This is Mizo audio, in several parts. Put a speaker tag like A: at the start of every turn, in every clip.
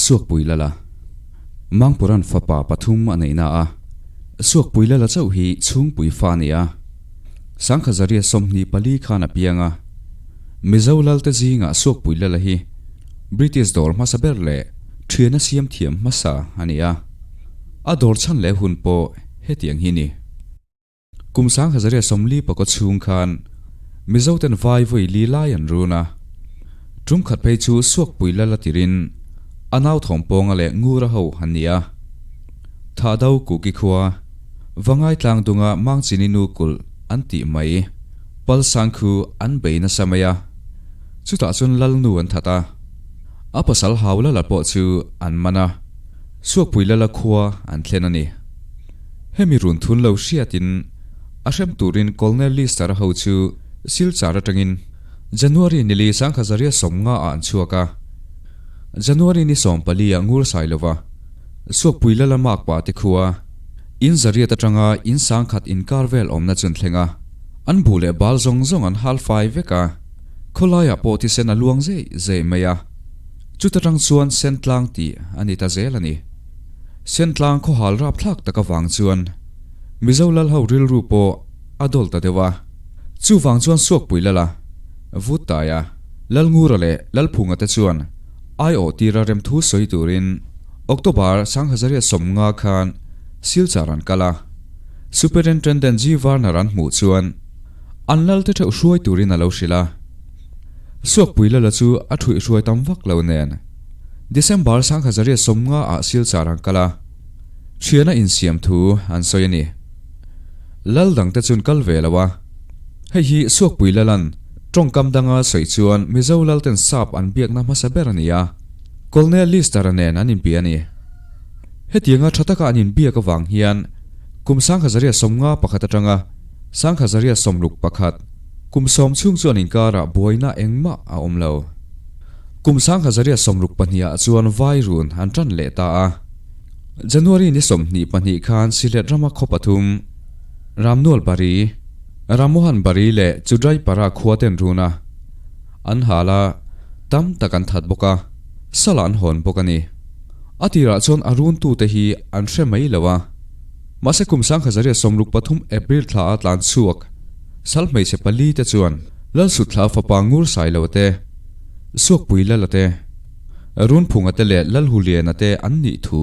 A: Suakpui Lala. Mangpuran fapa pathum a neihna a, Suakpui Lala chauh hi chhungpui fa a ni a. Sangkhazaria 24 khan a piang a. Mizo Lalte zingah Suakpui Lala hi British dawr hmasa ber leh thiana siam thiam hmasa a ni a. A dawr chhan leh hun pawh hetiang hi ni. Kum 1040 pakaw chhung khan Mizoten vai vawi li lai an run a. Tum khat phei chu Suakpui Lala tirin a nau thawmpawnga leh Ngura ho an ni a. Thahdo Kuki khua, Vangai tlang dunga Mangchini nu kulh an tih mai, Palsang khu an bei nasa mai a. Chutah chuan Lal nu an that a. A pasal hau Lala pawh chu an man a, Suakpui Lala khua an thlen a ni. Hemi run thun lo hriatin a hrem turin Colonel Lister-a ho chu Silchar atangin January nili Sangkhazaria 50 ah an chhuak a. January ni 14 ah ngur sai lova Suakpui Lala Makpa te khua in zariat atanga in sangkhat inkar vel awmna chu an thleng a. An bu leh bal zawng zawng an hal fai vek a, khawlaiah pawh thisen a luang zeih zeih mai a. Chuta tang chuan Sentlang tih a ni ta zel a ni. Sentlang khawhal rapthlak tak avang chuan Mizo lal ho rilru pawh a dawl ta deuh a. Chuvang chuan Suakpui Lala, Vuttaia, Lalngura leh Lalphunga te chuan aiawh tira remthu sawi turin October 1050 khan Silchar an kal a. Superintendent G. Varner an hmuh chuan an lal te theuh hruai turin a lo hrilh a. Suakpui Lala chu a thuihhruai tam vak lo nen December 1050 ah Silchar an kal a, thiana insiam thu an sawi a ni. Lal dangte chuan kal ve lo a, hei hi Suakpui Lalan tawngkam danga sawi chuan Mizo Lalten sap an biakna hmasa ber a ni a, Colonel Lister-a nen an inbia a ni. Hetianga tha taka an inbiak avang hian kum 1051 atanga 1061 kum sawm chhung chu an inkarah buaina engmah a awm lo. Kum 1062 ah chuan vai run an tan leh ta a. January ni 22 khan Sylhet rama khaw pathum, Ramnual Bari, Rammohan Bari leh Chudrai Para khua ten run a, an hal a, tam tak an that bawk a, sala an hawn bawk a ni. A tirah chuan a runtute hi an hre mai lo a. Mahse kum 1063 April thla a tlan chhuak sal hmeichhe pali te chuan Lalsutthla fapa ngur sai lo te, Suakpui Lala te, Runphunga te leh Lalhuliana te an nih thu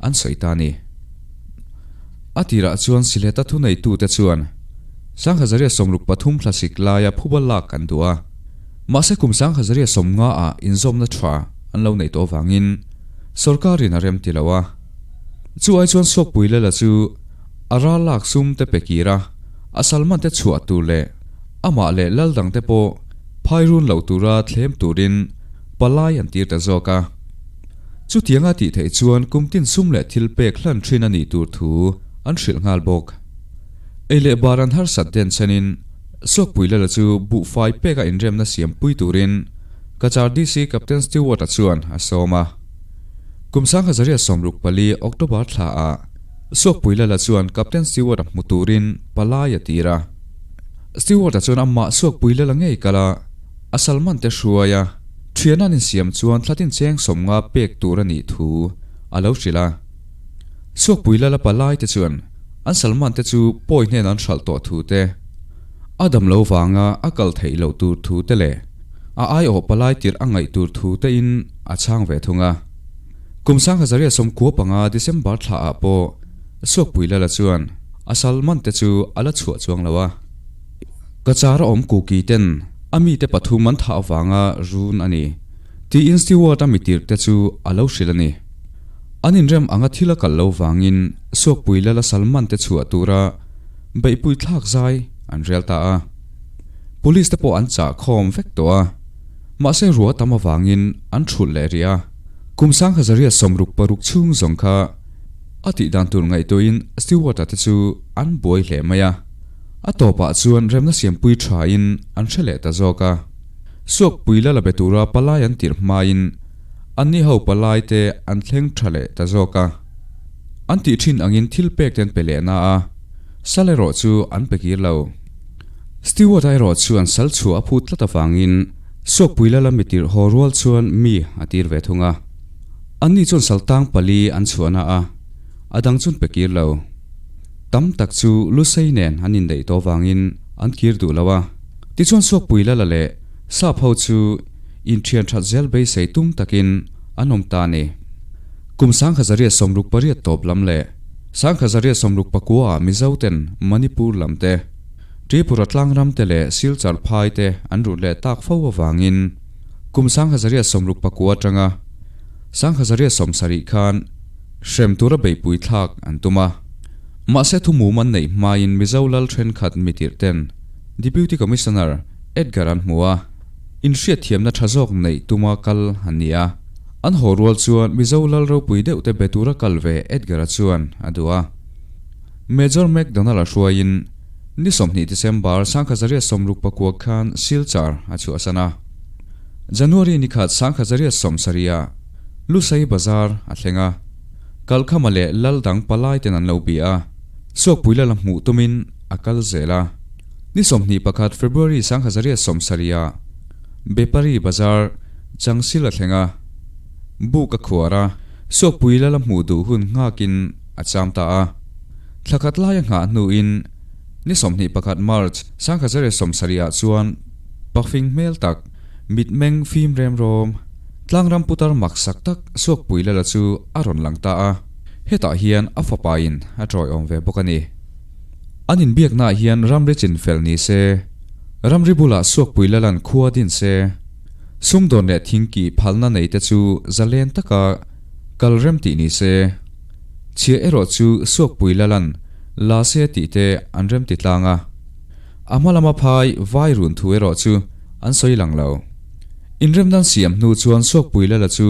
A: an sawi ta a ni. A tirah chuan Sylheta thuneitute chuan 1063 thlasik laia phuba lak an duh a. Mahse kum 1050 ah inzawmna tha an lo neih tawh avangin sorkarin a rem ti lo a. Chu ai chuan Suakpui Lala chu a ral lak sum te pe kir a, a salman te chhuah tur leh amah leh lal dang te pawh phai run lo tura thlem turin palai an tir ta zawk a. Chutianga tih theih chuan kum tin sum leh thil pek hlan thin a nih tur thu an hrilh nghal bawk. Ei leh bar an harsat den chenin Suakpui Lala chu buhfai peka inremna siam pui turin Cachar DC Captain Stewart-a chuan a sawm a. Kum 1064 October thla ah Suakpui Lala chuan Captain Stewart-a hmu turin palai a tir a. Stewart-a chuan amah Suakpui Lala ngei kal a, a salman te hruai a, thian an insiam chuan thlatin cheng 50 pek tur a nih thu a lo hrilh a. Suakpui Lala palai te chuan an salman te chu pawi hnen an hralh tawh thu te, a dam lo vanga a kal theih loh tur thu te leh a aiawh palai tirh a ngaih tur thu te in a chhang ve thung a. Kum 1095 December thla ah pawh Suakpui Lala chuan a salman te chu a la chhuah chuang lo a. Cachar a awm Kuki ten a mite pathum an thah avanga run a ni tiin Stewart a mitirh te chu a lo hrilh a ni. An inrem anga thil a kal lo vangin Suakpui Lala salman te chhuah tura beihpui thlak zai an rel ta a. Police te pawh an chah khawm vek tawh a, mahse ruah tam avangin an thulh leh rih a. Kum 1066 chhung zawng kha a tih dan tur ngaihtuahin Stewart-a te chu an buai hle mai a. A tawpah chuan remna siampui thain an hre leh ta zawk a. Suakpui Lala be tura palai an tirh hmain anni ho palai te an thleng tha leh ta zawk a. An tih thin angin thil pek te an pe leh na a, sal erawh chu an pe kir lo. Stewart-a erawh chuan sal chhuah a phut tlat avangin Suakpui Lala mitirh haw rual chuan mi a tir ve thung a. Anni chuan saltang pali an chhuahna a, a dang chun pe kir lo. Tam tak chu Lusei nen an indaih tawh vangin an kir duh lo a. Tichuan Suakpui Lala leh Sap ho chu inthian that zel beisei tum takin an awm ta a ni. Kum 1868 tawp lam leh 1869 ah Mizo ten Manipur lam te, Tripura tlangram te leh Silchar phai te an run leh tak fo avangin kum 1869 atanga 1870 khan hrem tura beihpui thlak an tum a. Mahse thumum an neih hmain Mizo lal thenkhat mitirh ten Deputy Commissioner Edgar an hmu a, inhriatthiamna tha zawk neih tuma kal an ni a. An haw rual chuan Mizo lal ropui deuh te be tura kal ve Edgar-a chuan a duh a. Major MacDonald-a hruaiin ni 20 December 1869 khan Silchar a chhuahsan a. January ni khat 1870 ah Lusei Bazar a thleng a. Kalkhama leh lal dang palai ten an lo bia a, Suakpui lal a hmuh tumin a kal zel a. Ni 21 February 1870 ah Bepari Bazar Changsil a thleng a, buk a khuar a, Suakpui lal a hmuh duh hun nghakin a cham ta a. Thla khat lai a nghah hnuin ni 21 March 1870 ah chuan pafing hmel tak, mitmeng fim rem rawm, tlangram putar mak sak tak Suakpui lala chu a rawn lang ta a. Hetah hian a fapain a tawiawm ve bawk a ni. An inbiaknaah hian ramri chin fel ni se, ramri bulah Suakpui Lalan khua din se, sumdawn leh thingkih phalna nei te chu zalen taka kal rem tih ni se, chhia erawh chu Suakpui Lalan la se tih te an rem ti tlang a. A hma lama phai vai run thu erawh chu an sawi lang lo. Inremdan siam hnu chuan Suakpui Lala chu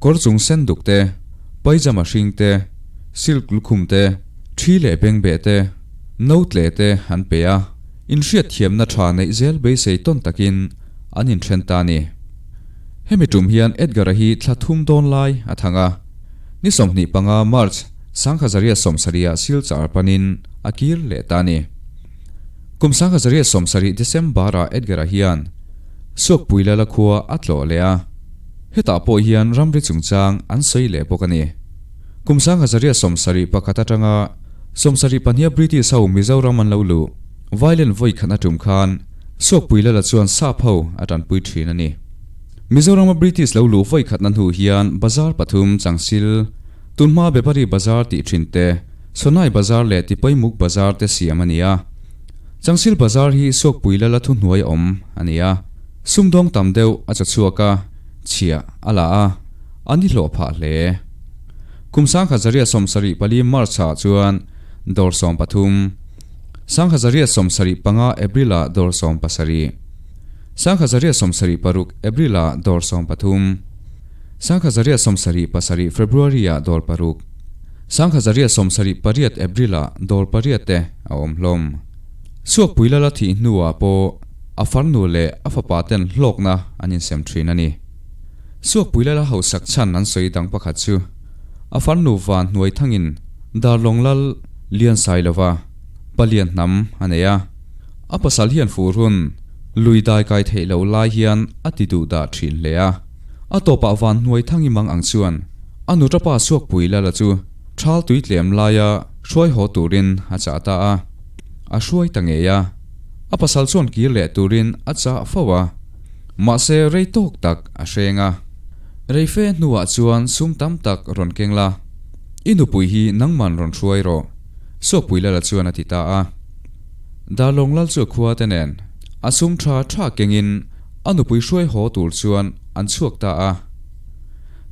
A: kawr chung sen duk te, paijama hring te, silk lukhum te, Thi leh bengbeh te, no tle te an pe a, inhriatthiamna tha neih zel beisei tawn takin an inthen ta a ni. Hemi tum hian Edgar-a hi thla thum dawn lai a thang a, ni 25 March 1870 ah Silchar panin a kir leh ta a ni. Kum 1870 December-ah Edgar-a hian Suakpui Lala khua a tlawh leh a, hetah pawh hian ramri chungchang an sawi leh bawk a ni. Kum 1871 atanga 72 a British ho Mizoram an lo luh violent vawi khat a tum khan Suakpui Lala chuan sap ho a tanpui thin a ni. Mizorama British lo luh vawi khatna hnu hian bazar pathum Changsil, tunhma Bepari Bazar tih thin te, Sonai Bazar leh Tipaimuk Bazar te siam a ni a. Changsil Bazar hi Suakpui Lala thuhnuai awm a ni a, sumdawng tam deuh a chaw chhuak a, chhiah a la a. An i hlawh phah hle. Kum 1874 March-ah chuan dawr 13, 1875 April-ah dawr 17, 1876 April-ah dawr 13, 1877 February-ah dawr paruk, 1878 April-ah dawr pariat te a awm hlawm. Suakpui Lala thih hnuah pawh a farnu leh a fapa ten hlawkna an insem thin a ni. Suakpui Lala hausak chhan an sawi dang pakhat chu a farnu van hnuai thangin Darlawng Lal lian sai lova palian hnam a nei a. A pasal hian fur hun lui dai kai theih loh lai hian a ti duh dah thin hle a. A tawpah van hnuai thangi mang ang chuan a nuṭapa Suakpui Lala chu thal tui tlem laia hruai haw turin a chah ta a. A hruai ta ngei a. A pasal chuan kir leh turin a chah fo a. Mahse rei tawk tak a hreng a. Rei fe hnuah chuan sum tam tak rawn keng la, i nupui hi nangman rawn hruai rawh, Suakpui Lala chuan a ti ta a. Darlawng Lal chu a khua te nen a sum tha tha kengin a nupui hruai haw tur chuan an chhuak ta a.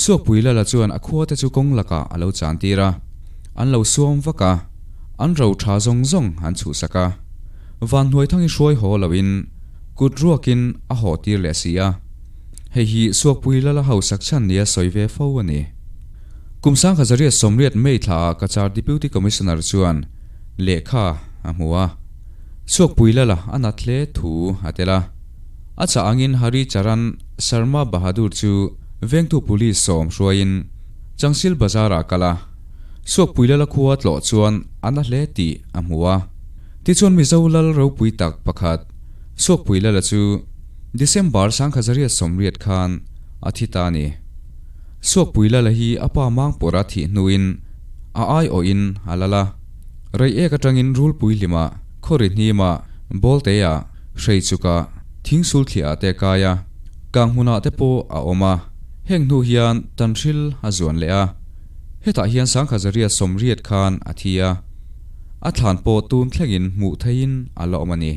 A: Suakpui Lala chuan a khua te chu kawng lakah a lo chan tir a, an lo suam vak a, an ro tha zawng zawng an chhuhsak a. Vanhnuaithangi hruai haw loin Kut ruakin a haw tir leh si a, hei hi Suakpui Lala hausak chhan nia sawi ve fo a ni. Kum 1880 May thlaah Cachar Deputy Commissioner chuan lehkha a hmu a, Suakpui Lala a nat hle thu a tel a. A chah angin Hari Charan Sharma Bahadur chu vengtu police sawm hruaiin Changsil Bazar-ah kal a, Suakpui Lala khua tlawh chuan a na hle tih a hmu a. Tichuan Mizo lal ropui tak pakhat Suakpui Lala chu December 1880 khan a thi ta a ni. Suakpuilala hi a pa Mangpawrha thih hnuin a aiawhin a lal a. Reiek atangin Rulpui hlimah, Khawri hnimah, Bawlteah, Hreichukah, Thingsulthliah te a kai a, Kanghmunah te pawh a awm a. Heng hnu hian Tanhril a zuan leh a. Hetah hian Sangkhazaria sawmriat khan a thi a. A thlan pawh tun thlengin hmuh theihin a la awm a ni.